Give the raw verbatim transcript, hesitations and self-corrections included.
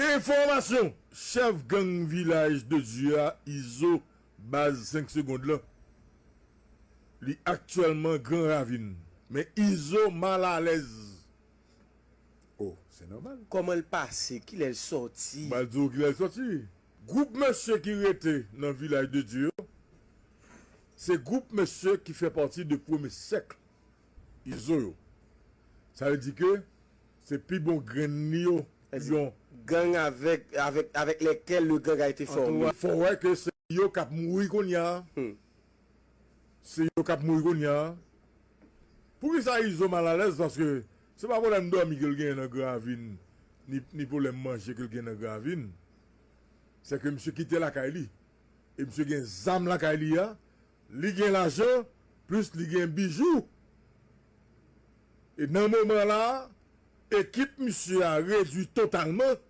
Enfòmasyon! Chèf gang Vilaj de Dye a, Izo, baz senk segonn lan, li aktyèlman Gran Ravin. Men Izo malalèz. Oh, se nòmal. Kòman l pase? Kilè l sòti? M pral di w kilè l sòti. Gwoup mesye ki rete nan Vilaj de Dye yo, se gwoup mesye ki fè pati de premye sèk Izo yo. Sa vle di ke se pi bon grenn li yo, pi bon. Gang avec, avec, avec lesquels le gang a été formé. Fò wè ke se yo k ap mouri kounye a. Se yo k ap mouri kounye a. Poukisa Izo malalèz? Paske se pa pwoblèm dòmi ke l genyen nan Gran Ravin, ni, ni pwoblèm manje ke l genyen nan Gran Ravin. Se ke misye kite lakay li. E misye gen zam lakay li a, li gen lajan, plis li gen bijou. E nan moman la, ekip misye a redui totalman.